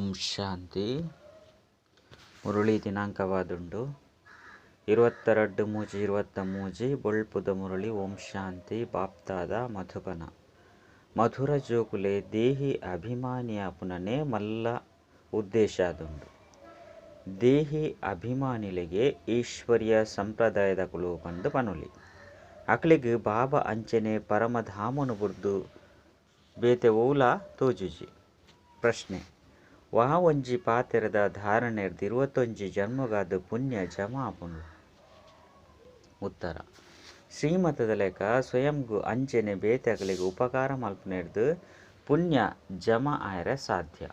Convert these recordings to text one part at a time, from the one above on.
ಓಂ ಶಾಂತಿ. ಮುರಳಿ ದಿನಾಂಕವಾದುಂಡು 22/3/23. ಬೊಳ್ಪುದ ಮುರಳಿ. ಓಂ ಶಾಂತಿ. ಬಾಪ್ತಾದ ಮಧುಬನ. ಮಧುರ ಜೋಕುಲೆ ದೇಹಿ ಅಭಿಮಾನಿಯಾಪುನನೇ ಮಲ್ಲ ಉದ್ದೇಶ ಆದುಂಡು. ದೇಹಿ ಅಭಿಮಾನಿಲೆಗೆ ಈಶ್ವರ್ಯ ಸಂಪ್ರದಾಯದ ಕುಲು ಪಂದು ಪನುಲಿ. ಅಕ್ಲೆಗ್ ಬಾಬಾ ಅಂಚನೆ ಪರಮಧಾಮನು ಬುಡ್ದು ಬೇತೆ ಓಲ ತೋಜುಜಿ. ಪ್ರಶ್ನೆ: ವಾ ಒಂಜಿ ಪಾತೆರದ ಧಾರಣೆರ್ದ್ 21 ಜನ್ಮಗಾದ್ ಪುಣ್ಯ ಜಮಾ ಆಪುಂಡು? ಉತ್ತರ: ಶ್ರೀಮತದ ಲೆಕ್ಕ ಸ್ವಯಂಗು ಅಂಚನೆ ಬೇತೆ ಅಕಲೆಗ್ ಉಪಕಾರ ಮಲ್ಪುನೆರ್ದ್ ಪುಣ್ಯ ಜಮಾ ಆಯೆರೆ ಸಾಧ್ಯ.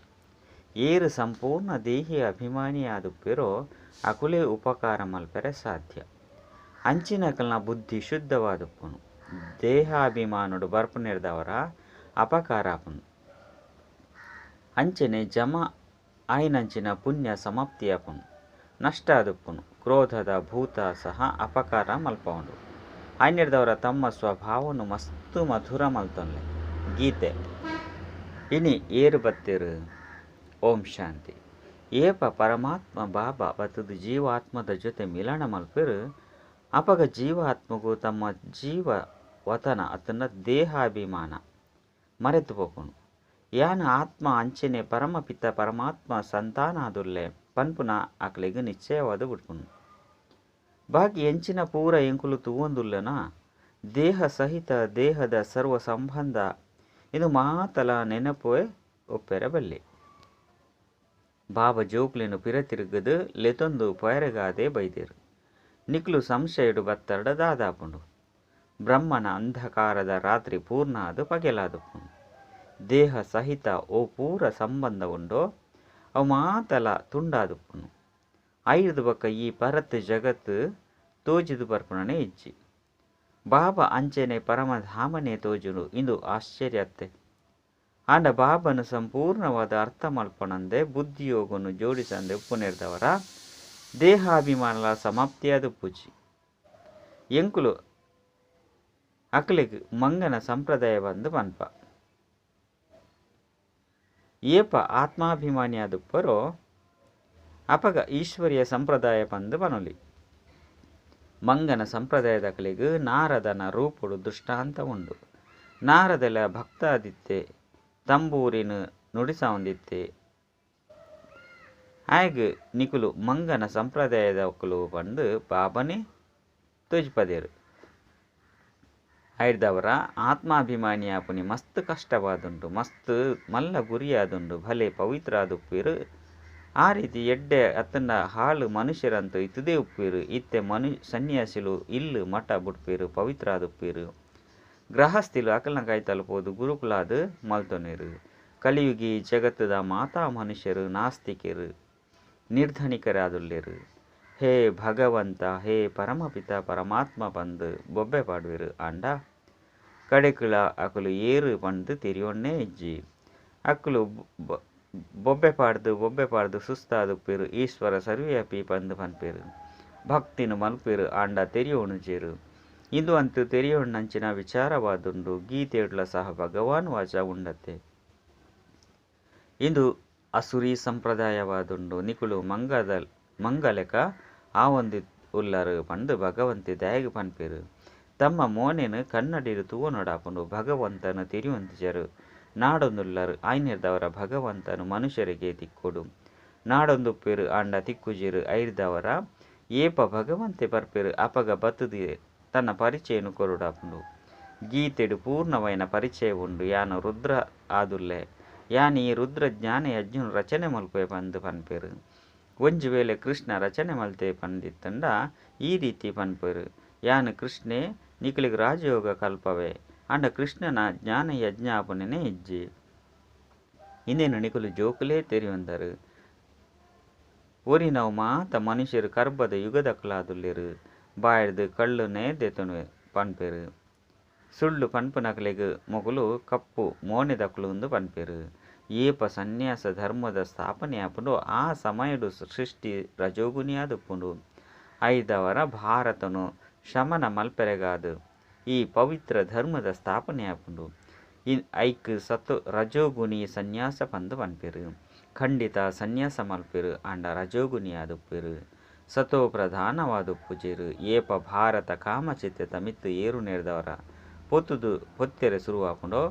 ಏರು ಸಂಪೂರ್ಣ ದೇಹಿ ಅಭಿಮಾನಿಯಾದುಪ್ಪೆರೋ ಅಕುಲೇ ಉಪಕಾರ ಮಲ್ಪೆರೆ ಸಾಧ್ಯ. ಅಂಚಿನಕಲ್ನ ಬುದ್ಧಿ ಶುದ್ಧವಾದುಪ್ಪುನು. ದೇಹಾಭಿಮಾನಡು ಬರ್ಪುನೆರ್ದವರ ಅಪಕಾರ ಆಪುನು. ಅಂಚನೆ ಜಮಾ ಆಯಿನಂಚಿನ ಪುಣ್ಯ ಸಮಾಪ್ತಿ ಆಪುನು, ನಷ್ಟ ಆದುಪ್ಪುನು. ಕ್ರೋಧದ ಭೂತ ಸಹ ಅಪಕಾರ ಮಲ್ಪವುಂಡು. ಆಯ್ನೆರ್ದವರ ತಮ್ಮ ಸ್ವಭಾವನು ಮಸ್ತು ಮಧುರ ಮಲ್ತೊನ್ಲೆ. ಗೀತೆ ಇನಿ ಏರು ಬತ್ತೇರು. ಓಂ ಶಾಂತಿ. ಏಪ ಪರಮಾತ್ಮ ಬಾಬಾ ಬತ್ತದು ಜೀವಾತ್ಮದ ಜೊತೆ ಮಿಲನ ಮಲ್ಪೆರು. ಅಪಗ ಜೀವಾತ್ಮಗು ತಮ್ಮ ಜೀವ ವತನ ಅತನ ದೇಹಾಭಿಮಾನ ಮರೆತು ಪೋಪುನು. ಯಾನ ಆತ್ಮ ಅಂಚನೆ ಪರಮಪಿತ ಪರಮಾತ್ಮ ಸಂತಾನಾದುಲ್ಲೆ ಪನ್ಪುನ ಅಕ್ಲೆಗ್ ನಿಶ್ಚಯವಾದ ಬಿಡ್ಪುನು. ಬಾಕಿ ಎಂಚಿನ ಪೂರ ಎಂಕುಲು ತೂವೊಂದುಲ್ಲನ ದೇಹ ಸಹಿತ ದೇಹದ ಸರ್ವ ಸಂಬಂಧ ಇದು ಮಾತಲ ನೆನಪುವೆ ಒಪ್ಪೆರ ಬಲ್ಲೆ. ಬಾಬಾ ಜೋಕ್ಲೆನು ಪಿರತಿರುಗದು ಲೆತೊಂದು ಪೊಯರೆಗಾದೆ ಬೈದೇರು. ನಿಕ್ಲು ಸಂಶಯಡು ಬತ್ತರ್ಡ ದಾದಾಪುಂಡು. ಬ್ರಹ್ಮನ ಅಂಧಕಾರದ ರಾತ್ರಿ ಪೂರ್ಣ ಅದು ಪಗೆಲಾದುಪ್ಪುಂಡು. ದೇಹ ಸಹಿತ ಓ ಪೂರ ಸಂಬಂಧ ಉಂಡೋ ಅವು ಮಾತಲ ತುಂಡಾದುಪ್ಪುನು. ಐದು ಬಕ್ಕ ಈ ಪರತ್ ಜಗತ್ತು ತೋಜಿದು ಬರ್ಪುಣನೆ ಇಜ್ಜಿ. ಬಾಬಾ ಅಂಚನೆ ಪರಮಧಾಮನೆ ತೋಜುನು ಇಂದು ಆಶ್ಚರ್ಯತ್ತೆ. ಆಂಡ ಬಾಬನು ಸಂಪೂರ್ಣವಾದ ಅರ್ಥ ಮಲ್ಪಣಂದೆ ಬುದ್ಧಿಯೋಗನು ಜೋಡಿಸಂದೆ ಉಪ್ಪುನೆರ್ದವರ ದೇಹಾಭಿಮಾನಲ ಸಮಾಪ್ತಿಯಾದ ಪೂಜಿ. ಎಂಕುಲು ಅಕ್ಲೆಗ್ ಮಂಗನ ಸಂಪ್ರದಾಯ ಬಂದು ಪನ್ಪ. ಏಪ ಆತ್ಮಾಭಿಮಾನಿಯಾದುಪ್ಪರೋ ಅಪಗ ಈಶ್ವರ್ಯ ಸಂಪ್ರದಾಯ ಪಂದು ಪನೊಲಿ. ಮಂಗನ ಸಂಪ್ರದಾಯದಕಲೆಗ್ ನಾರದನ ರೂಪುಡು ದೃಷ್ಟಾಂತ ಉಂಡು. ನಾರದಲ ಭಕ್ತಾದಿತ್ತೆ ತಂಬೂರಿನ ನುಡಿಸಾವಂದಿತ್ತೆ. ಆಯಗ್ ನಿಕುಲು ಮಂಗನ ಸಂಪ್ರದಾಯದಕುಲು ಪಂದು ಬಾಬನೇ ತೋಜಿಪದೇರು. ಐಡ್ದವರ ಆತ್ಮಾಭಿಮಾನಿಯಾಪುನಿ ಮಸ್ತ್ ಕಷ್ಟವಾದುಂಡು, ಮಸ್ತ್ ಮಲ್ಲ ಗುರಿಯಾದುಂಡು. ಭಲೆ ಪವಿತ್ರ ಆದುಪ್ಪೇರು. ಆ ರೀತಿ ಎಡ್ಡೆ ಅತ್ತಂಡ ಹಾಳು ಮನುಷ್ಯರಂತೂ ಇತ್ತದೇ ಉಪ್ಪೇರು. ಇತ್ತೆ ಸನ್ಯಾಸಿಲು ಇಲ್ಲು ಮಠ ಬುಡ್ಪೇರು, ಪವಿತ್ರ ಆದುಪ್ಪೇರು. ಗೃಹಸ್ಥಿಲು ಅಕಲ್ನ ಕೈ ತಲುಪೋದು ಗುರುಕುಲಾದ ಮಲ್ತೊನೇರು. ಕಲಿಯುಗಿ ಜಗತ್ತದ ಮಾತಾ ಮನುಷ್ಯರು ನಾಸ್ತಿಕರು ನಿರ್ಧನಿಕರಾದುಲ್ಲೇರು. ಹೇ ಭಗವಂತ ಹೇ ಪರಮಪಿತ ಪರಮಾತ್ಮ ಪಂದು ಬೊಬ್ಬೆ ಪಾಡುವೆರು. ಆಂಡ ಕಡೆಕುಲ ಅಕುಲು ಏರು ಪಂದು ತೆರಿಯೊನ್ನೇ ಇಜ್ಜಿ. ಅಕುಲು ಬೊಬ್ಬೆ ಪಾಡ್ದು ಬೊಬ್ಬೆ ಪಾಡ್ದು ಸುಸ್ತಾದುಪ್ಪೇರು. ಈಶ್ವರ ಸರ್ವ್ಯಾಪಿ ಪಂದು ಪನ್ಪೇರು. ಭಕ್ತಿನ ಮಲ್ಪೇರು ಆಂಡ ತೆರಿಯೋಣುಜೇರು. ಇಂದು ಅಂತು ತೆರಿಯೋಣಂಚಿನ ವಿಚಾರವಾದುಂಡು. ಗೀತೆಯುಡ್ಲ ಸಹ ಭಗವಾನ್ ವಾಚ ಉಂಡತೆ. ಇಂದು ಅಸುರಿ ಸಂಪ್ರದಾಯವಾದುಂಡು. ನಿಕುಲು ಮಂಗಲೆಕ ಆವೊಂದು ಉಲ್ಲರು ಪಂದು ಭಗವಂತೆ ದಾಯೆಗ್ ಪನ್ಪೇರು. ತಮ್ಮ ಮೋನೆನು ಕನ್ನಡಿಡು ತೂವೊನೊಡಾಪುಂಡು. ಭಗವಂತನು ತೆರಿಯೊಂದಿಜರು ನಾಡೊಂದುಲ್ಲರು. ಆಯ್ನೆರ್ದವರ ಭಗವಂತನು ಮನುಷ್ಯರಿಗೆ ತಿಕ್ಕೊಡು ನಾಡೊಂದುಪ್ಪೇರು ಆಂಡ ತಿಕ್ಕುಜೇರು. ಐರ್ದವರ ಏಪ ಭಗವಂತೆ ಬರ್ಪೇರು ಅಪಗ ಬತ್ತದು ತನ್ನ ಪರಿಚಯನು ಕೊರುಡಾಪುಂಡು. ಗೀತೆಡು ಪೂರ್ಣವೈನ ಪರಿಚಯ ಉಂಡು. ಯಾನ ರುದ್ರ ಆದುಲ್ಲೆ, ಯಾನ್ ಈ ರುದ್ರ ಜ್ಞಾನ ಯಜ್ಞನು ರಚನೆ ಮಲ್ಪೆ ಪಂದು ಪನ್ಪೇರು. ಒಂಜಿ ವೇಳೆ ಕೃಷ್ಣ ರಚನೆ ಮಲ್ತೆ ಪಂದಿತ್ತಂಡ ಈ ರೀತಿ ಪನ್ಪೇರು. ಯಾನ್ ಕೃಷ್ಣೆ ನಿಕಲಿಗ್ ರಾಜಯೋಗ ಕಲ್ಪವೆ. ಆಂಡ ಕೃಷ್ಣನ ಜ್ಞಾನ ಯಜ್ಞಾಪನೆ ಇಜ್ಜಿ. ಇಂದೇನು ನಿಕುಲು ಜೋಕುಲೇ ತೆರಿಯೊಂದರು. ಒರಿನವು ಮಾತ ಮನುಷ್ಯರು ಕರ್ಬದ ಯುಗದಕ್ಕಲಾದುಲ್ಲೇರು. ಬಾಯ್ದು ಕಳ್ಳುನೇ ದೆತೊನು ಪನ್ಪೇರು. ಸುಳ್ಳು ಪನ್ಪುನಕಲೆಗ್ ಮೊಗುಲು ಕಪ್ಪು ಮೋನೆದಕುಲು ಎಂದು ಪನ್ಪೇರು. ಏಪ ಸನ್ಯಾಸ ಧರ್ಮದ ಸ್ಥಾಪನೆ ಆಪುಂಡು ಆ ಸಮಯಡು ಸೃಷ್ಟಿ ರಜೋಗುಣಿಯಾದುಪ್ಪುಂಡು. ಐದವರ ಭಾರತನು ಶಮನ ಮಲ್ಪೆರೆಗಾದು ಈ ಪವಿತ್ರ ಧರ್ಮದ ಸ್ಥಾಪನೆ ಆಪುಂಡು. ಐಕ್ ಸತೋ ರಜೋಗುಣಿ ಸನ್ಯಾಸ ಪಂದ್ ಪನ್ಪೆರ್. ಖಂಡಿತ ಸನ್ಯಾಸ ಮಲ್ಪೆರ್ ಆಂಡ ರಜೋಗುಣಿ ಆದುಪ್ಪೆರ್. ಸತೋ ಪ್ರಧಾನವಾದ್ ಉಪ್ಪುಜೆರ್. ಏಪ ಭಾರತ ಕಾಮಚಿತೆತ ಮಿತ್ತ್ ಏರುನೇರ್ದವರ ಪೊತ್ತುದು ಪೊತ್ತೆರೆ ಸುರುವಾಪುಂಡೋ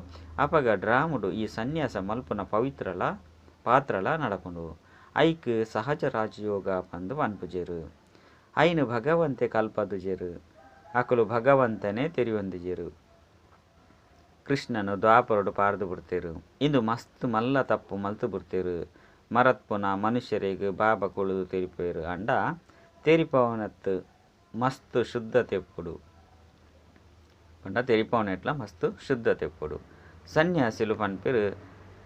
ಅಪಗ ಡ್ರಾಮಡ್ ಈ ಸನ್ಯಾಸ ಮಲ್ಪುನ ಪವಿತ್ರಲ ಪಾತ್ರಲ ನಡಪುಂಡು. ಐಕ್ ಸಹಜ ರಾಜಯೋಗ ಪಂದ್ ಪನ್ಪುಜೆರ್. ಐನ್ ಭಗವಂತೆ ಕಲ್ಪದುಜೆರ್. ಅಕುಲು ಭಗವಂತನೇ ತೆರಿಯೊಂದಿಜೆರ್. ಕೃಷ್ಣನ್ ದ್ವಾಪರಡ್ ಪಾರ್ದ್ ಬುಡ್ತೆರ್. ಇಂದು ಮಸ್ತ್ ಮಲ್ಲ ತಪ್ಪು ಮಲ್ತ್ ಬುಡ್ತೆರ್. ಮರತ್ಪುನ ಮನುಷ್ಯೆರೆಗ್ ಬಾಬಾ ಕುಲ್ಲುದು ತೆರಿಪಾವೆರ್ ಆಂಡ ತೆರಿಪಾವನತ್ ಮಸ್ತ್ ಶುದ್ಧತೆ ಇಪ್ಪೊಡು ಪಂಡ ತೆರಿಪಾವನೆಟ್ಲ ಮಸ್ತ್ ಶುದ್ಧತೆ ಇಪ್ಪೊಡು. ಸನ್ಯಾಸಿಲು ಪನ್ಪೆರ್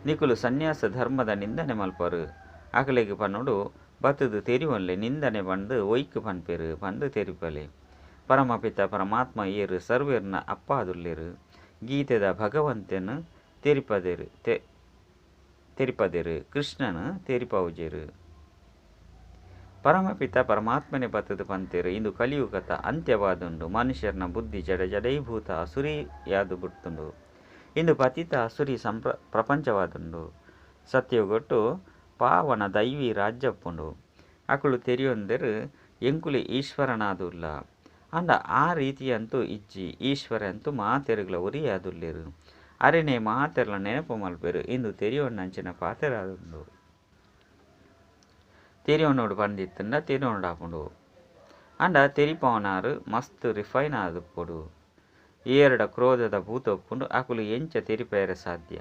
ನಿಕುಲು ಸನ್ಯಾಸ ಧರ್ಮದ ನಿಂದನೆ ಮಲ್ಪರು. ಅಕಲೆಗ್ ಪನೊಡು ಬತ್ತುದು ತೆರಿಯೊನ್ಲೆ ನಿಂದನೆ ಪಂದ್ ಒಯ್ಕ್ ಪನ್ಪೆರ್ ಪಂದ್ ತೆರಿಪಾಲೆ. ಪರಮಪಿತ ಪರಮಾತ್ಮ ಏರ್ ಸರ್ವೆರ್ನ ಅಪ್ಪ ಆದುಲ್ಲೆರ್. ಗೀತೆದ ಭಗವಂತನ್ ತೆರಿಪದೆರ್ ತೆರಿಪದೆರ್ ಕೃಷ್ಣನ್ ತೆರಿಪಾವುಜೆರ್. ಪರಮಪಿತ ಪರಮಾತ್ಮನೆ ಬತ್ತುದು ಪಂತೆರ್ ಇಂದು ಕಲಿಯುಗದ ಅಂತ್ಯವಾದುಂಡು. ಮನುಷ್ಯನ ಬುದ್ಧಿ ಜಡ ಜಡೀಭೂತ ಅಸುರಿಯಾದ್ ಬುಡ್ತುಂಡು. ಇಂದು ಪತಿತ ಅಸುರಿ ಪ್ರಪಂಚವಾದುಂಡು. ಸತ್ಯಯುಗಟ್ ಪಾವನ ದೈವೀ ರಾಜ್ಯ ಉಪ್ಪುಂಡು. ಅಕುಲು ತೆರಿಯೊಂದೆರ್ ಎಂಕುಲೇ ಈಶ್ವರನಾದ್ ಉಲ್ಲ. ಆಂಡ ಆ ರೀತಿಯಂತೂ ಇಜ್ಜಿ. ಈಶ್ವರೆ ಅಂತೂ ಮಾತೆರೆಗ್ಲಾ ಒರಿಯೇ ಆದುಲ್ಲೆರ್. ಅರೆನೇ ಮಾತೆರ್ಲಾ ನೆನಪು ಮಲ್ಪುವೆರ್. ಇಂದು ತೆರಿಯೊನಂಚಿನ ಪಾತೆರ ಆದುಂಡು. ತೆರಿಯೊನೊಡು ಪಂದಿತ್ತುಂಡ ತೆರಿಯೊನೊಡಾಪುಂಡು. ಆಂಡ ತೆರಿಪಾವನಾರ್ ಮಸ್ತ್ ರಿಫೈನ್ ಆದುಪ್ಪೊಡು. ಏರೆಡ ಕ್ರೋಧದ ಭೂತ ಉಪ್ಪುಂಡು ಅಕುಲು ಎಂಚ ತೆರಿಪಾಯೆರೆ ಸಾಧ್ಯ.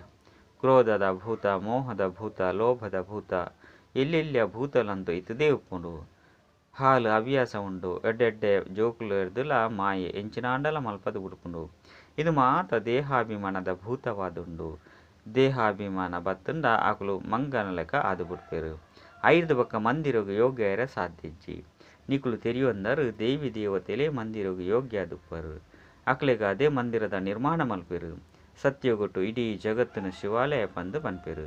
ಕ್ರೋಧದ ಭೂತ, ಮೋಹದ ಭೂತ, ಲೋಭದ ಭೂತ ಎಲ್ಯ ಎಲ್ಯ ಭೂತಲಂತೂ ಇತ್ತುದೇ ಉಪ್ಪುಂಡು. ಹಾಲ್ ಹವ್ಯಾಸ ಉಂಡು. ಎಡ್ಡೆ ಎಡ್ಡೆ ಜೋಕುಲೆರ್ದಲ ಮಾಯೆ ಎಂಚಿನಾಂಡಲ ಮಲ್ಪದ್ ಬುಡ್ಪುಂಡು. ಇಂದು ಮಾತ ದೇಹಾಭಿಮಾನದ ಭೂತವಾದುಂಡು. ದೇಹಾಭಿಮಾನ ಬತ್ತುಂಡ ಅಕುಲು ಮಂಗನಲೆಕ ಆದ್ ಬುಡ್ಪೆರ್. ಐರ್ದ್ ಬೊಕ್ಕ ಮಂದಿರಗ್ ಯೋಗ್ಯ ಆಯೆರೆ ಸಾಧ್ಯ ಇಜ್ಜಿ. ನಿಕುಲು ತೆರಿಯೊಂದರ್ ದೇವಿ ದೇವತೆಲೇ ಮಂದಿರಗ್ ಯೋಗ್ಯ ಆದುಪ್ಪರ್. ಅಕ್ಲೆಗಾದೇ ಮಂದಿರದ ನಿರ್ಮಾಣ ಮಲ್ಪುವೆರ್. ಸತ್ಯಯುಗಟ್ ಇಡೀ ಜಗತ್ತುನು ಶಿವಾಲಯ ಪಂದ್ ಪನ್ಪೆರ್.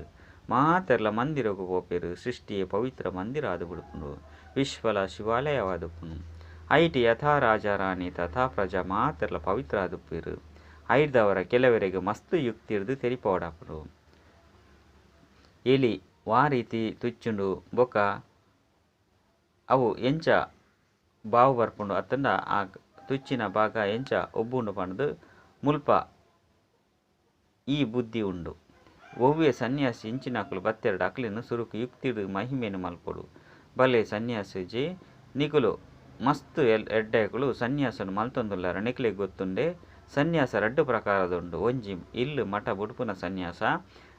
ಮಾತೆರ್ಲಾ ಮಂದಿರಗ್ ಪೋಪೆರ್. ಸೃಷ್ಟಿಯೇ ಪವಿತ್ರ ಮಂದಿರ ಆದ್ ಬುಡ್ಪುಂಡು. ವಿಶ್ವಲ ಶಿವಾಲಯವಾದುಪ್ಪುಂಡು. ಐಟ್ ಯಥಾ ರಾಜ ರಾಣಿ ತಥಾ ಪ್ರಜಾ ಮಾತೆರ್ಲಾ ಪವಿತ್ರ ಆದುಪ್ಪುವೆರ್. ಐರ್ದಾವರ ಕೆಲವೆರೆಗ್ ಮಸ್ತ್ ಯುಕ್ತಿರ್ದ್ ತೆರಿಪಾವೊಡಾಪುಂಡು. ಎಲಿ ವಾ ರೀತಿ ತುಚ್ಚುಂಡು ಬೊಕ ಅವು ಎಂಚ ಬಾವು ಬರ್ಪುಂಡು ಅತ್ತುಂಡ ಆ ತುಚ್ಚಿನ ಭಾಗ ಎಂಚ ಉಬ್ಬುಂಡು ಪಂದ್ ಮುಲ್ಪ ಈ ಬುದ್ಧಿ ಉಂಡು. ಒವ್ವೇ ಸನ್ಯಾಸಿ ಇಂಚಿನಕುಲು ಬತ್ತೆರ್ಡ ಅಕ್ಲೆನ್ ಸುರುಕು ಯುಕ್ತಿಡ್ ಮಹಿಮೆನ್ ಮಲ್ಪೊಡು. ಬಲೆ ಸನ್ಯಾಸಿಜಿ ನಿಕುಲು ಮಸ್ತ್ ಎಡ್ಡೆಕುಲು ಸನ್ಯಾಸನ್ ಮಲ್ತೊಂದುಲ್ಲರ್ ನಿಕ್ಲೆಗ್ ಗೊತ್ತುಂಡೆ ಸನ್ಯಾಸ ರಡ್ಡ್ ಪ್ರಕಾರದ ಉಂಡು. ಒಂಜಿ ಇಲ್ಲ್ ಮಠ ಬುಡ್ಪುನ ಸನ್ಯಾಸ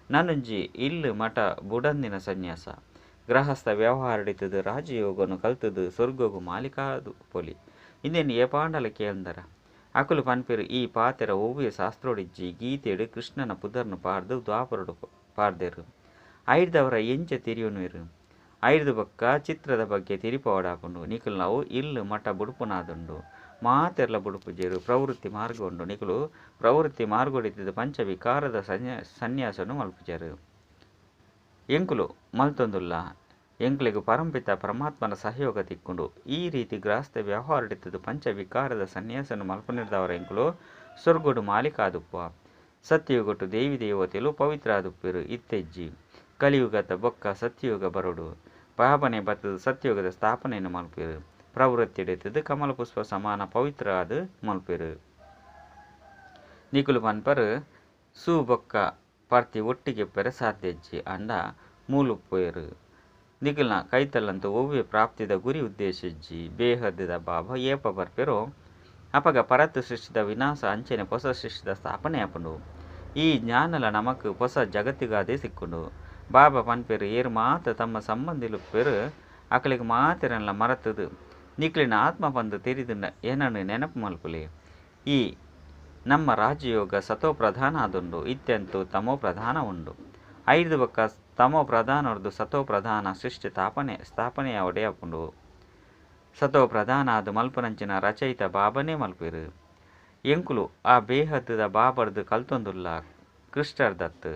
ನನೊಂಜಿ ಇಲ್ಲ್ ಮಠ ಬುಡಂದಿನ ಸನ್ಯಾಸ. ಗೃಹಸ್ಥ ವ್ಯವಹಾರಡಿತ್ತುದು ರಾಜಯೋಗನು ಕಲ್ತುದು ಸ್ವರ್ಗಗ್ ಮಾಲೀಕ ಆದುಪ್ಪೊಲಿ. ಇಂದೆನ್ ಏಪಾಂಡಲ ಕೇಂದರ. ಅಕುಲು ಪನ್ಪೆರ್ ಈ ಪಾತೆರ ಒವ್ವೇ ಶಾಸ್ತ್ರೊಡಿಜ್ಜಿ ಗೀತೆಡ್ ಕೃಷ್ಣನ ಪುದರ್ನ್ ಪಾಡ್ದ್ ದ್ವಾಪರಡ್ ಪಾಡ್ದೆರ್. ಐರ್ದಾವರ ಎಂಚ ತೆರಿಯೊನ್ವೆರ್. ಐರ್ದ್ ಬೊಕ್ಕ ಚಿತ್ರದ ಬಗ್ಗೆ ತೆರಿಪಾವೊಡಾಪುಂಡು. ನಿಕುಲ್ನವು ಇಲ್ಲ್ ಮಠ ಬುಡ್ಪುನಾದುಂಡು. ಮಾತೆರ್ಲಾ ಬುಡ್ಪುಜೆರ್ ಪ್ರವೃತ್ತಿ ಮಾರ್ಗ ಉಂಡು. ನಿಕುಲು ಪ್ರವೃತ್ತಿ ಮಾರ್ಗಡಿತ್ತುದು ಪಂಚ ವಿಕಾರದ ಸನ್ಯಾಸನ್ ಮಲ್ಪುಜರ್. ಎಂಕುಲು ಮಲ್ತೊಂದುಲ್ಲ. ಎಂಕ್ಲೆಗ್ ಪರಮಪಿತ ಪರಮಾತ್ಮನ ಸಹಯೋಗ ತಿಕ್ಕುಂಡು. ಈ ರೀತಿ ಗೃಹಸ್ಥ ವ್ಯವಹಾರಡಿತ್ತುದು ಪಂಚ ವಿಕಾರದ ಸನ್ಯಾಸನ್ ಮಲ್ಪುನೆರ್ದಾವರ ಎಂಕುಲು ಸ್ವರ್ಗಡ್ ಮಾಲೀಕ ಆದುಪ್ಪುವ. ಸತ್ಯಯುಗಟ್ ದೇವಿ ದೇವತೆಲು ಪವಿತ್ರ ಆದುಪ್ಪೆರ್ ಇತ್ತೆಜ್ಜಿ. ಕಲಿಯುಗದ ಬೊಕ್ಕ ಸತ್ಯಯುಗ ಬರೊಡು. ಬಾಬಾನೆ ಬತ್ತುದು ಸತ್ಯಯುಗದ ಸ್ಥಾಪನೆನ್ ಮಲ್ಪುವೆರ್. ಪ್ರವೃತ್ತಿಡಿತ್ತುದು ಕಮಲ ಪುಷ್ಪ ಸಮಾನ ಪವಿತ್ರ ಆದ್ ಮಲ್ಪುವೆರ್. ನಿಕುಲು ಪನ್ಪರ್ ಸೂ ಬೊಕ್ಕ ಪರ್ತಿ ಒಟ್ಟಿಗೆ ಇಪ್ಪೆರೆ ಸಾಧ್ಯ ಇಜ್ಜಿ ಆಂಡ ಮೂಲು ಉಪ್ಪುವೆರ್. ನಿಕಲ್ನ ಕೈತಲಂತೂ ಒವ್ವೇ ಪ್ರಾಪ್ತಿದ ಗುರಿ ಉದ್ದೇಶ ಇಜ್ಜಿ. ಬೇಹದ್ದ ಬಾಬಾ ಏಪ ಬರ್ಪೆರೋ ಅಪಗ ಪರತ್ ಸೃಷ್ಟಿದ ವಿನಾಶ ಅಂಚನೆ ಪೊಸ ಸೃಷ್ಟಿದ ಸ್ಥಾಪನೆ ಆಪುಂಡು. ಈ ಜ್ಞಾನಲ ನಮಕ್ ಪೊಸ ಜಗತ್ತಿಗಾದೇ ತಿಕ್ಕುಂಡು. ಬಾಬಾ ಪನ್ಪೆರ್ ಏರ್ ಮಾತ ತಮ್ಮ ಸಂಬಂಧಿಲುಪ್ಪೆರ್ ಅಕ್ಲೆಗ್ ಮಾತೆರೆನ್ಲ ಮರತುದು ನಿಕ್ಲೆನ ಆತ್ಮ ಪಂದ್ ತೆರಿದುಂಡ ಎನನ್ ನೆನಪು ಮಲ್ಪುಲೆ. ಈ ನಮ್ಮ ರಾಜಯೋಗ ಸತೋ ಪ್ರಧಾನ ಆದುಂಡು. ಇತ್ಯಂತೂ ತಮೋ ಪ್ರಧಾನ ಉಂಡು. ಐರ್ದ್ ಬೊಕ್ಕ ತಮೋ ಪ್ರಧಾನರ್ದ್ ಸತೋ ಪ್ರಧಾನ ಸೃಷ್ಟಿ ಸ್ಥಾಪನೆಯಾವಡೇ ಆಪುಂಡು. ಸತೋ ಪ್ರಧಾನ ಆದ್ ಮಲ್ಪುನಂಚಿನ ರಚಯಿತ ಬಾಬಾನೇ ಮಲ್ಪುವೆರ್. ಎಂಕುಲು ಆ ಬೇಹದ್ದ ಬಾಬರ್ದ್ ಕಲ್ತೊಂದುಲ್ಲ ಕೃಷ್ಣರ್ದತ್.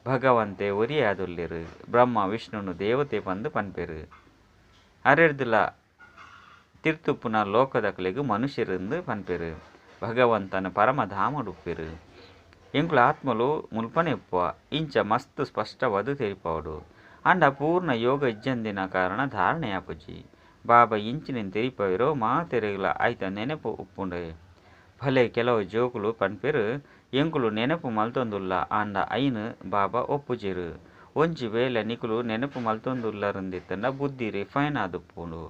ಭಗವಂತೆ ಒರಿಯೇ ಆದುಲ್ಲೆರ್. ಬ್ರಹ್ಮ ವಿಷ್ಣುನು ದೇವತೆ ಪಂದ್ ಪನ್ಪೆರ್. ಅರೆರ್ದಲ ತಿರ್ತುಪ್ಪುನ ಲೋಕದಕಲೆಗ್ ಮನುಷ್ಯೆರೆಂದ್ ಪನ್ಪೆರ್. ಭಗವಂತನ ಪರಮಧಾಮಡುಪ್ಪೆರ್. ಎಂಕುಲು ಆತ್ಮಲು ಮುಲ್ಪನೆ ಉಪ್ಪುವ ಇಂಚ ಮಸ್ತ್ ಸ್ಪಷ್ಟವಾದ್ ತೆರಿಪಾವೊಡು. ಆಂಡ ಪೂರ್ಣ ಯೋಗ ಇಜ್ಜಂದಿನ ಕಾರಣ ಧಾರಣೆ ಆಪುಜಿ. ಬಾಬಾ ಎಂಚಿನೆನ್ ತೆರಿಪಾವೆರೋ ಮಾತೆರೆಗ್ಲಾ ಐತ ನೆನಪು ಉಪ್ಪುಂಡೆ. ಭಲೆ ಕೆಲವು ಜೋಕುಲು ಪನ್ಪೆರ್ ಎಂಕುಲು ನೆನಪು ಮಲ್ತೊಂದುಲ್ಲ ಆಂಡ ಐನ್ ಬಾಬಾ ಒಪ್ಪುಜೆರ್. ಒಂಜಿ ವೇಳೆ ನಿಕುಲು ನೆನಪು ಮಲ್ತೊಂದುಲ್ಲರಂದಿತ್ತಂಡ ಬುದ್ಧಿ ರಿಫೈನ್ ಆದುಪ್ಪುಂಡು.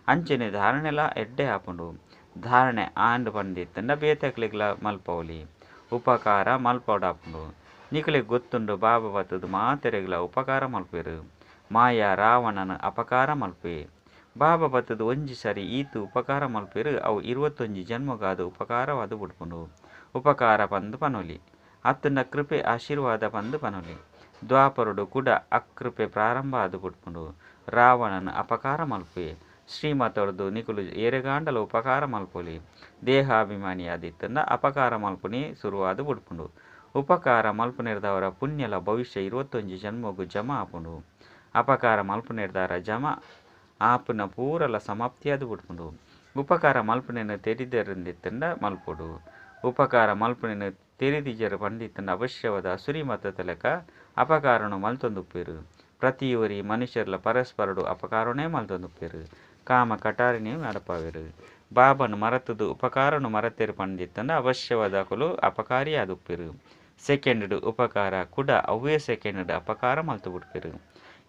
ಅಂಚನೆ ಧಾರಣೆಲಾ ಎಡ್ಡೆ ಆಪುಂಡು. ಧಾರಣೆ ಆಂಡ್ ಪಂದಿತ್ತಂಡ ಬೇತೆಕ್ಲೆಗ್ಲಾ ಮಲ್ಪವೊಲಿ. ಉಪಕಾರ ಮಲ್ಪೊಡಾಪುಂಡು. ನಿಕಲೆಗ್ ಗೊತ್ತುಂಡು ಬಾಬಾ ಬತ್ತುದು ಮಾತೆರೆಗ್ಲಾ ಉಪಕಾರ ಮಲ್ಪುವೆರ್. ಮಾಯಾ ರಾವಣನ್ ಅಪಕಾರ ಮಲ್ಪುವೆ. ಬಾಬಾ ಬತ್ತುದು ಒಂಜಿ ಸರಿ ಈತ್ ಉಪಕಾರ ಮಲ್ಪುವೆರ್ ಅವು 21 ಜನ್ಮಗಾದ್ ಉಪಕಾರವಾದ್ ಬುಡ್ಪುಂಡು. ಉಪಕಾರ ಪಂದ್ ಪನೊಲಿ. ಅತ್ತುಂಡ ಕೃಪೆ ಆಶೀರ್ವಾದ ಪಂದ್ ಪನೊಲಿ. ದ್ವಾಪರಡು ಕುಡ ಅಕೃಪೆ ಪ್ರಾರಂಭ ಆದ್ ಬುಡ್ಪುಂಡು. ರಾವಣನ್ ಅಪಕಾರ ಮಲ್ಪುವೆ. ಶ್ರೀಮತೊಡ್ದು ನಿಕುಲು ಏರೆಗಾಂಡಲ ಉಪಕಾರ ಮಲ್ಪೊಲಿ. ದೇಹಾಭಿಮಾನಿಯಾದಿತ್ತುಂಡ ಅಪಕಾರ ಮಲ್ಪುನಿ ಸುರುವಾದ್ ಬುಡ್ಪುಂಡು. ಉಪಕಾರ ಮಲ್ಪುನೆರ್ದಾವರ ಪುಣ್ಯಲ ಭವಿಷ್ಯ 21 ಜನ್ಮಗ್ ಜಮಾ ಆಪುಂಡು. ಅಪಕಾರ ಮಲ್ಪುನೆರ್ದಾವರ ಜಮಾ ಆಪಿನ ಪೂರಲ ಸಮಾಪ್ತಿಯಾದ್ ಬುಡ್ಪುಂಡು. ಉಪಕಾರ ಮಲ್ಪುನೆನ್ ತೆರಿದೆರಂದಿತ್ತುಂಡ ಮಲ್ಪೊಡು. ಉಪಕಾರ ಮಲ್ಪುನೆನ್ ತೆರಿದಿಜೆರ್ ಪಂದಿತ್ತುಂಡ ಅವಶ್ಯವಾದ ಅಸುರಿ ಮತದ ಲೆಕ್ಕ ಅಪಕಾರನು ಮಲ್ತೊಂದುಪ್ಪೆರ್. ಪ್ರತಿಯೊರಿ ಮನುಷ್ಯರ್ಲ ಪರಸ್ಪರಡು ಅಪಕಾರನೇ ಮಲ್ತೊಂದುಪ್ಪೆರ್. ಕಾಮ ಕಟಾರಿನಿ ನಡಪಾವೆರ್. ಬಾಬನ್ ಮರತುದು ಉಪಕಾರನು ಮರತೆರ್ ಪಂದಿತ್ತುಂಡ ಅವಶ್ಯವಾದ ಅಕುಲು ಅಪಕಾರಿಯಾದುಪ್ಪೆರ್. ಸೆಕೆಂಡ್ ಉಪಕಾರ ಕುಡ ಅವ್ವೇ ಸೆಕೆಂಡ್ ಅಪಕಾರ ಮಲ್ತು ಬುಡ್ಪೆರ್.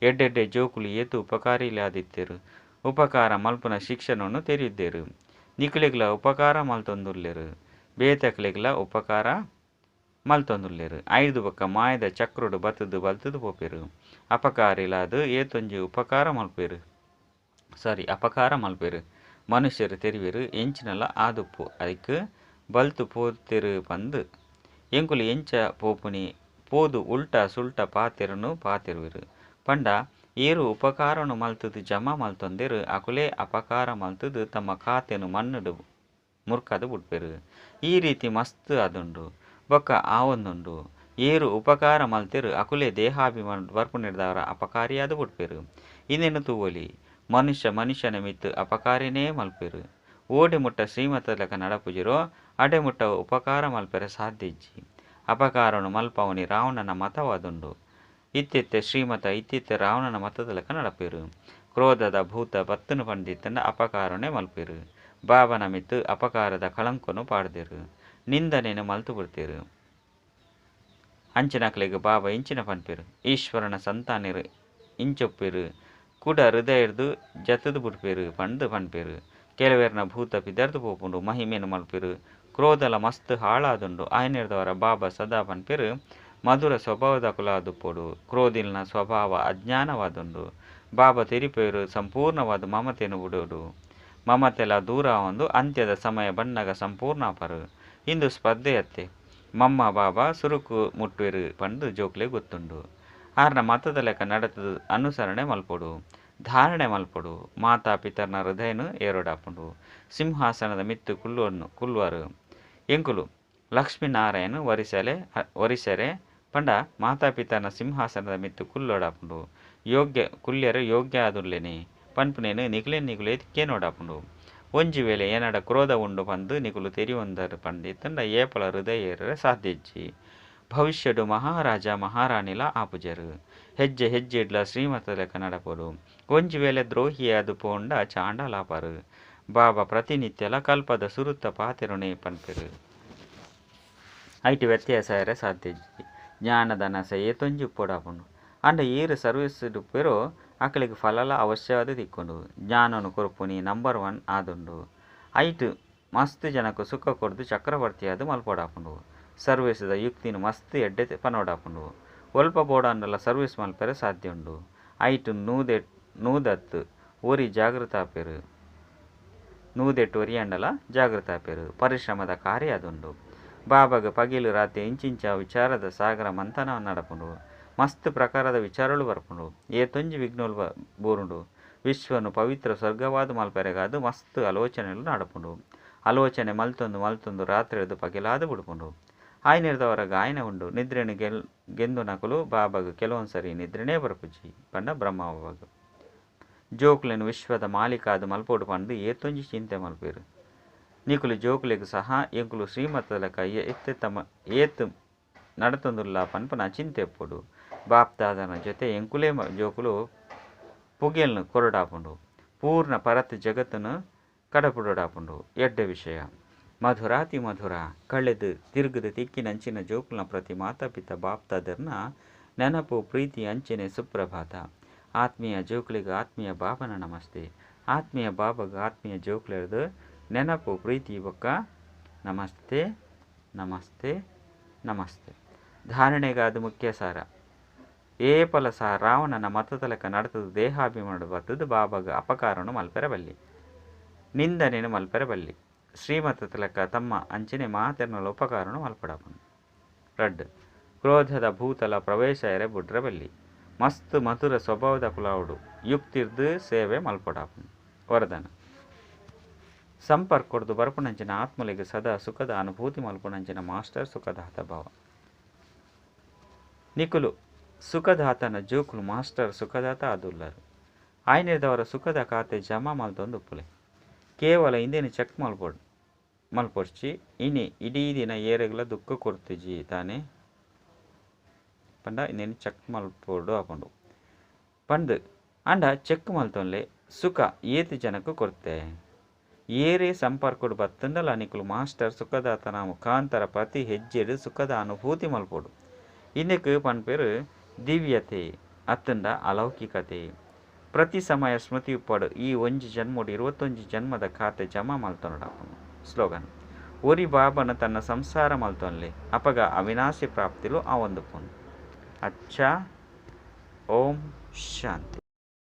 ಎಡ್ಡೆಡ್ಡೆ ಜೋಕುಲು ಏತ್ ಉಪಕಾರಿಲಾದಿತ್ತೆರ್. ಉಪಕಾರ ಮಲ್ಪುನ ಶಿಕ್ಷಣನು ತೆರಿದ್ದೇರು. ನಿಕಲೆಗ್ಲ ಉಪಕಾರ ಮಲ್ತೊಂದುಲ್ಲೆರ್. ಬೇತೆಕ್ಲೆಗ್ಲ ಉಪಕಾರ ಮಲ್ತೊಂದುಲ್ಲೆರ್. ಐದು ಬೊಕ್ಕ ಮಾಯದ ಚಕ್ರಡು ಬತ್ತುದು ಬಲ್ತುದು ಪೋಪೆರ್. ಅಪಕಾರಿಲಾದ್ ಏತೊಂಜಿ ಉಪಕಾರ ಮಲ್ಪುವೆರ್. ಸಾರಿ ಅಪಕಾರ ಮಲ್ಪುವೆರ್. ಮನುಷ್ಯರು ತೆರಿವೆರ್ ಎಂಚಿನಲ ಆದುಪ್ಪು ಐಕ್ ಬಲ್ತು ಪೋತೆರ್ ಪಂದ್. ಎಂಕುಲು ಎಂಚ ಪೋಪುನಿ ಪೋದು ಉಲ್ಟಾ ಸುಲ್ಟಾ ಪಾತೆರನು ಪಾತೆರುವೆರ್. ಪಂಡ ಏರು ಉಪಕಾರನು ಮಲ್ತುದು ಜಮಾ ಮಲ್ತೊಂದೆರ್ ಅಕುಲೇ ಅಪಕಾರ ಮಲ್ತುದು ತಮ್ಮ ಖಾತೆನ್ ಮಣ್ಣುಡು ಮುರ್ಕದ್ ಬುಡ್ಪೆರ್. ಈ ರೀತಿ ಮಸ್ತ್ ಆದುಂಡು ಬೊಕ್ಕ ಆವೊಂದುಂಡು. ಏರು ಉಪಕಾರ ಮಲ್ತೆರ್ ಅಕುಲೇ ದೇಹಾಭಿಮಾನ ಬರ್ಪುನೆರ್ದಾವರ ಅಪಕಾರಿಯಾದ್ ಬುಡ್ಪೆರ್. ಇಂದೆನ್ ತೂವೊಲಿ. ಮನುಷ್ಯ ಮನುಷ್ಯನ ಮಿತ್ತ್ ಅಪಕಾರಿನೇ ಮಲ್ಪುವೆರ್. ಓಡೆ ಮುಟ್ಟ ಶ್ರೀಮತದ ಲೆಕ್ಕ ನಡಪುಜಿರೋ ಅಡೆ ಮುಟ್ಟ ಉಪಕಾರ ಮಲ್ಪೆರೆ ಸಾಧ್ಯ ಇಜ್ಜಿ. ಅಪಕಾರನು ಮಲ್ಪವನಿ ರಾವಣನ ಮತವಾದುಂಡು. ಇತ್ತಿತ್ತೆ ಶ್ರೀಮತ ಇತ್ತಿತ್ತೆ ರಾವಣನ ಮತದ ಲೆಕ್ಕ ನಡಪುವೆರ್. ಕ್ರೋಧದ ಭೂತ ಬತ್ತುನು ಪಂದಿತ್ತಂಡ ಅಪಕಾರನೇ ಮಲ್ಪುವೆರ್. ಬಾಬನ ಮಿತ್ತ್ ಅಪಕಾರದ ಕಳಂಕನು ಪಾಡ್ದೆರ್. ನಿಂದನೆನ್ ಮಲ್ತು ಬಿಡ್ತೆರ್. ಅಂಚಿನಕ್ಲೆಗ್ ಬಾಬಾ ಎಂಚಿನ ಪನ್ಪೆರ್. ಈಶ್ವರನ ಸಂತಾನೆರ್ ಇಂಚೊಪ್ಪೆರ್ ಕುಡ ಹೃದಯರ್ದು ಜತುದು ಬುಡ್ಪೆರ್ ಪಂದ್ ಪನ್ಪೆರ್. ಕೆಲವೆರ್ನ ಭೂತ ಪಿದರ್ದು ಪೋಪುಂಡು ಮಹಿಮೆನ್ ಮಲ್ಪುವೆರ್. ಕ್ರೋಧಲ ಮಸ್ತ್ ಹಾಳಾದುಂಡು. ಆಯನೆರ್ದಾವರ ಬಾಬಾ ಸದಾ ಪನ್ಪೆರ್ ಮಧುರ ಸ್ವಭಾವದಕುಲಾದುಪ್ಪೊಡು. ಕ್ರೋಧಿಲ್ನ ಸ್ವಭಾವ ಅಜ್ಞಾನವಾದುಂಡು. ಬಾಬಾ ತೆರಿಪೆರ್ ಸಂಪೂರ್ಣವಾದ ಮಮತೆನ್ ಬುಡೋಡು. ಮಮತೆಲ ದೂರ ಆವೊಂದು ಅಂತ್ಯದ ಸಮಯ ಬನ್ನಗ ಸಂಪೂರ್ಣ ಆಪರು. ಇಂದು ಸ್ಪರ್ಧೆಯತ್ತೆ. ಮಮ್ಮ ಬಾಬಾ ಸುರುಕು ಮುಟ್ಟುವೆರ್ ಪಂದ್ ಜೋಕ್ಲೆಗ್ ಗೊತ್ತುಂಡು. ಆರ್ನ ಮತದ ಲೆಕ್ಕ ನಡತುದು ಅನುಸರಣೆ ಮಲ್ಪೊಡು. ಧಾರಣೆ ಮಲ್ಪೊಡು. ಮಾತಾ ಪಿತರ್ನ ಹೃದಯನು ಏರೋಡಾಪುಂಡು. ಸಿಂಹಾಸನದ ಮಿತ್ತ್ ಕುಲ್ಲುವರು. ಎಂಕುಲು ಲಕ್ಷ್ಮೀನಾರಾಯಣ ವರಿಸಲೆ ವರಿಸರೆ ಪಂಡ ಮಾತಾ ಪಿತರ್ನ ಸಿಂಹಾಸನದ ಮಿತ್ತ್ ಕುಲ್ಲೋಡಾಪುಂಡು. ಯೋಗ್ಯ ಕುಲ್ಯರೆ ಯೋಗ್ಯ ಆದುಲ್ಲೇನೆ ಪನ್ಪುನೇನು ನಿಕುಲೆ ನಿಕುಲೇ ಕೇನೋಡಾಪುಂಡು. ಒಂಜಿ ವೇಳೆ ಏನಡ ಕ್ರೋಧ ಉಂಡು ಪಂದ್ ನಿಕುಲು ತೆರಿಯೊಂದರ್ ಪಂದಿತ್ತಂಡ ಏಪಲ ಹೃದಯ ಏರರೆ ಸಾಧ್ಯ ಇಜ್ಜಿ. ಭವಿಷ್ಯಡು ಮಹಾರಾಜ ಮಹಾರಾಣಿಲ ಆಪುಜೆರ್. ಹೆಜ್ಜೆ ಹೆಜ್ಜೆಡ್ಲ ಶ್ರೀಮತದ ಲೆಕ್ಕ ನಡಪೊಡು. ಒಂಜಿ ವೇಳೆ ದ್ರೋಹಿಯಾದ್ ಪೋಂಡ ಚಾಂಡಾಲಾಪರು. ಬಾಬಾ ಪ್ರತಿನಿತ್ಯಲ ಕಲ್ಪದ ಸುರುತ ಪಾತೆರೊನೆ ಪನ್ಪೆರ್. ಐಟ್ ವ್ಯತ್ಯಾಸ ಆಯೆರೆ ಸಾಧ್ಯ ಇಜ್ಜಿ. ಜ್ಞಾನದ ನಸೆ ಏತೊಂಜಿ ಉಪ್ಪೊಡಾಪುಂಡು. ಆಂಡ ಏರು ಸರ್ವಿಸ್ ಉಪ್ಪೆರೋ ಅಕಲೆಗ್ ಫಲಲ ಅವಶ್ಯವಾದ್ ತಿಕ್ಕುಂಡು. ಜ್ಞಾನನು ಕೊರ್ಪುನಿ ನಂಬರ್ 1 ಆದುಂಡು. ಐಟ್ ಮಸ್ತ್ ಜನಕ್ ಸುಖ ಕೊರ್ದು ಚಕ್ರವರ್ತಿಯಾದ್ ಮಲ್ಪೊಡಾಪುಂಡು. ಸರ್ವಿಸ್ ದ ಯುಕ್ತಿನ್ ಮಸ್ತ್ ಎಡ್ಡೆ ಪನೊಡಾಪುಂಡು. ಒಲ್ಪ ಬೋಡಾಂಡಲ ಸರ್ವಿಸ್ ಮಲ್ಪೆರೆ ಸಾಧ್ಯ ಉಂಡು. ಐಟ್ ನೂದತ್ ಒರಿ ಜಾಗೃತ ಆಪೆರ್. ನೂದೆಟ್ ಒರಿಯಾಂಡಲ ಜಾಗೃತ ಆಪೆರ್. ಪರಿಶ್ರಮದ ಕಾರ್ಯ ಆದುಂಡು. ಬಾಬಾಗ್ ಪಗೆಲ್ ರಾತ್ರಿ ಇಂಚಿಂಚ ವಿಚಾರದ ಸಾಗರ ಮಂಥನ ನಡಪುಂಡು. ಮಸ್ತ್ ಪ್ರಕಾರದ ವಿಚಾರಗಳು ಬರ್ಪುಂಡು. ಏತೊಂಜಿ ವಿಘ್ನಗಳು ಬೂರುಂಡು. ವಿಶ್ವನು ಪವಿತ್ರ ಸ್ವರ್ಗವಾದ ಮಲ್ಪೆರೆಗಾದ್ ಮಸ್ತ್ ಆಲೋಚನೆಲು ನಡಪುಂಡು. ಆಲೋಚನೆ ಮಲ್ತೊಂದು ಮಲ್ತೊಂದು ರಾತ್ರಿರ್ದು ಪಗೆಲಾದ್ ಬುಡ್ಪುಂಡು. ಆಯ್ನೆರ್ದವರ ಗಾಯನ ಉಂಡು. ನಿದ್ರೆನ್ ಗೆಂದುನಕುಲು ಬಾಬಾಗ್ ಕೆಲವೊಂದು ಸರಿ ನಿದ್ರೆನೇ ಬರ್ಪುಜಿ ಪಂಡ ಬ್ರಹ್ಮ ಬಾಬಾಗ್. ಜೋಕುಲೆನ್ ವಿಶ್ವದ ಮಾಲೀಕಾದ್ ಮಲ್ಪೊಡು ಪಂದ್ ಏತೊಂಜಿ ಚಿಂತೆ ಮಲ್ಪುವೆರ್. ನಿಕುಲು ಜೋಕುಲೆಗ್ ಸಹ ಎಂಕುಲು ಶ್ರೀಮತದ ಲೆಕ್ಕ ಏತ್ ನಡತೊಂದುಲ್ಲ ಪನ್ಪುನ ಚಿಂತೆ ಇಪ್ಪೊಡು. ಬಾಪ್ದಾದನ ಜೊತೆ ಎಂಕುಲೇ ಜೋಕುಲು ಪುಗೆಲ್ನ್ ಕೊರೊಡಾಪುಂಡು. ಪೂರ್ಣ ಪರತ್ ಜಗತ್ತುನು ಕಡಪುಡೊಡಾಪುಂಡು. ಎಡ್ಡೆ ವಿಷಯ. ಮಧುರಾತಿ ಮಧುರ, ಕಳೆದ್ ತಿರ್ಗ್ದ್ ತಿಕ್ಕಿನಂಚಿನ ಜೋಕುಲ್ನ ಪ್ರತಿ ಮಾತಾ-ಪಿತ ಬಾಪ್ದಾದೆರ್ನ ನೆನಪು, ಪ್ರೀತಿ ಅಂಚೆನೆ ಸುಪ್ರಭಾತ. ಆತ್ಮೀಯ ಜೋಕುಲೆಗ್ ಆತ್ಮೀಯ ಬಾಬನ ನಮಸ್ತೆ. ಆತ್ಮೀಯ ಬಾಬಗ್ ಆತ್ಮೀಯ ಜೋಕುಲೆರ್ದ್ ನೆನಪು, ಪ್ರೀತಿ ಬೊಕ್ಕ ನಮಸ್ತೆ ನಮಸ್ತೆ ನಮಸ್ತೆ. ಧಾರಣೆಗಾದ್ ಮುಖ್ಯ ಸಾರ. ಏಪಲ ಸಹ ರಾವಣನ ಮತದ ಲೆಕ್ಕ ನಡತುದು ದೇಹಾಭಿಮಾನಡ್ ಬತ್ತುದು ಬಾಬಾಗ್ ಅಪಕಾರನು ಮಲ್ಪೆರೆ ಬಲ್ಲಿ. ನಿಂದನೆನ್ ಮಲ್ಪೆರೆ ಬಲ್ಲಿ. ಶ್ರೀಮತದ ಲೆಕ್ಕ ತಮ್ಮ ಅಂಚನೆ ಮಾತೆರ್ನಲ ಉಪಕಾರನು ಮಲ್ಪಡಾಪುಂಡು. ರಡ್ಡ್. ಕ್ರೋಧದ ಭೂತಲ ಪ್ರವೇಶ ಎರೆ ಬುಡ್ರೆ ಬಲ್ಲಿ. ಮಸ್ತ್ ಮಧುರ ಸ್ವಭಾವದ ಕುಲಾವುಡು ಯುಕ್ತಿರ್ದ್ ಸೇವೆ ಮಲ್ಪಡಾಪುಂಡು. ವರದಾನ. ಸಂಪರ್ಕೊಡ್ದು ಬರ್ಪುನಂಚಿನ ಆತ್ಮಲೆಗ್ ಸದಾ ಸುಖದ ಅನುಭೂತಿ ಮಲ್ಪುನಂಚಿನ ಮಾಸ್ಟರ್ ಸುಖದಾತ ಭಾವ. ನಿಕುಲು ಸುಖದಾತನ ಜೋಕುಲು ಮಾಸ್ಟರ್ ಸುಖದಾತ ಆದುಲ್ಲರು. ಆಯ್ನೆದವರ ಸುಖದ ಖಾತೆ ಜಮಾ ಮಲ್ತೊಂದು ಉಪ್ಪುಲೆ. ಕೇವಲ ಇಂದೆನ್ ಚೆಕ್ ಮಲ್ಪೊಡು ಮಲ್ಪೊಡ್ಚಿ ಇನಿ ಇಡೀ ದಿನ ಏರೆಗ್ಲ ದುಃಖ ಕೊರ್ತುಜಿ ತಾನೆ ಪಂಡ ಇಂದೆನ್ ಚೆಕ್ ಮಲ್ಪೊಡು ಆಪುಂಡು ಪಂದ್ ಆಂಡ ಚೆಕ್ ಮಲ್ತೊನ್ಲೆ ಸುಖ ಏತ್ ಜನಕ್ ಕೊರ್ತೆ. ಏರೇ ಸಂಪರ್ಕೊಡು ಬತ್ತುಂಡಲ ನಿಕುಲು ಮಾಸ್ಟರ್ ಸುಖದಾತನ ಮುಖಾಂತರ ಪ್ರತಿ ಹೆಜ್ಜೆಡ್ ಸುಖದ ಅನುಭೂತಿ ಮಲ್ಪೊಡು. ಇಂದೆಕ್ ಪನ್ಪೆರ್ ದಿವ್ಯತೆ ಅತ್ತುಂಡ ಅಲೌಕಿಕತೆ. ಪ್ರತಿ ಸಮಯ ಸ್ಮೃತಿ ಉಪ್ಪಡ್ ಈ ಒಂಜಿ ಜನ್ಮೊಡು 21 ಜನ್ಮದ ಖಾತೆ ಜಮಾ ಮಲ್ತೊನೊಡಾಪುಂಡು. ಸ್ಲೋಗನ್. ಒರಿ ಬಾಬನ ತನ್ನ ಸಂಸಾರ ಮಲ್ತೊನ್ಲೆ ಅಪಗ ಅವಿನಾಶಿ ಪ್ರಾಪ್ತಿಲು ಆವೊಂದುಪ್ಪುಂಡು. ಅಚ್ಚಾ. ಓಂ ಶಾಂತಿ.